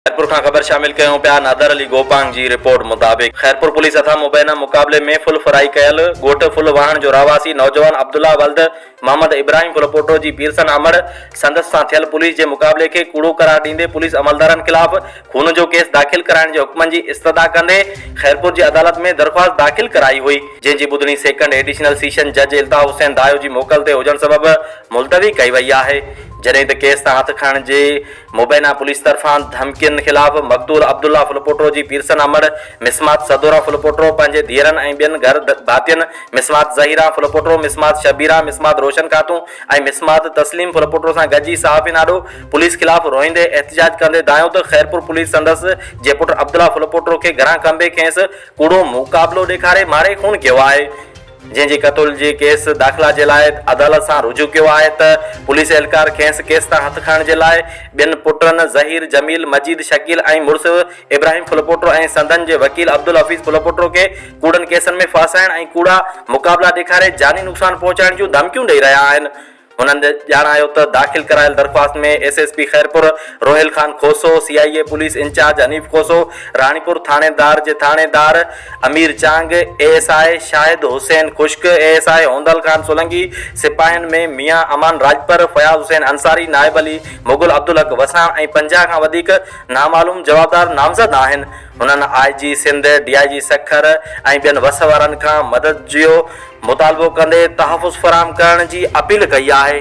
خيرپور کان خبر شامل ڪيون پيا نادر علي گوپانگ جي رپورٽ مطابق خيرپور پوليس هٿان مبينا مقابلي ۾ ڦل فرائي ڪيل ڳوٺ ڦل واهڻ جو رهواسي نوجوان عبدالله ولد محمد ابراهيم ڦلپوٽو جي پيرسن امڙ سندس سان ٿيل پوليس جي مقابلي کي ڪوڙو قرار ڏيندي پوليس عملدارن خلاف خون جو ڪيس داخل ڪرائڻ جي حڪمن جي استدعا ڪندي خيرپور جي عدالت ۾ درخواست داخل ڪرائي هئي جنهن جي ٻڌڻي سيڪنڊ ايڊيشنل سيشن جج الطاف حسين دايو جي موڪل تي هجڻ سبب ملتوي ڪئي وئي آهي جڏهن ته ڪيس تان هٿ کڻڻ جي مبينا پوليس طرفان ڌمڪين خلاف مقتول عبدالله ڦلپوٽو جي پيرسن امڙ مسمات صدورا ڦلپوٽو پنهنجي ڌيئرن ۽ ٻين گهر ڀاتين مسمات ظهيران ڦلپوٽو، مسمات شبيران، مسمات روشن خاتون ۽ مسمات تسليم ڦلپوٽو سان گڏجي صحافين آڏو پوليس خلاف روئيندي احتجاج ڪندي دانهيو ته خيرپور پوليس سندس جي پٽ عبدالله ڦلپوٽو کي گهران کنڀي کيس ڪوڙو مقابلو ڏيکاري ماري خون ڪيو آهي. جنهن جي قتل جي ڪيس داخلا جي لاء عدالت سان رجوع ڪيو آهي ته پوليس اهلڪار کيس ڪيس تان هٿ کڻڻ جي لاء ٻين پٽن ظهير، جميل، مجيد، شڪيل ۽ مڙس ابراهيم ڦلپوٽو ۽ سندن جي وڪيل عبدالحفيظ ڦلپوٽو کي ڪوڙن ڪيسن ۾ ڦاسائڻ ۽ ڪوڙا مقابلا ڏيکاري جاني نقصان پهچائڻ جون ڌمڪيون ڏئي رهيا آهن. هنن ڄاڻايو ته داخل ڪرايل درخواست ۾ S S P Khairpur Rohail Khan Khoso, C I A police incharge Hanif Khoso, Ranipur ٿاڻيدار جي ٿاڻيدار Amir Chang, A S I Shahid Hussain Khushk, A S I Hondal Khan Solangi, سپاهين ۾ ميان امان راڄپر، فياض حسين انصاري، نائب علي مغل، عبدالحق وساڻ ۽ 50 کان وڌيڪ نامعلوم جوابدار نامزد آهن. هنن I G Sindh, D I G Sukkur ۽ ٻين وس وارن کان مدد جو مطالبو ڪندي تحفظ فراهم ڪرڻ جي اپيل ڪئي آهي.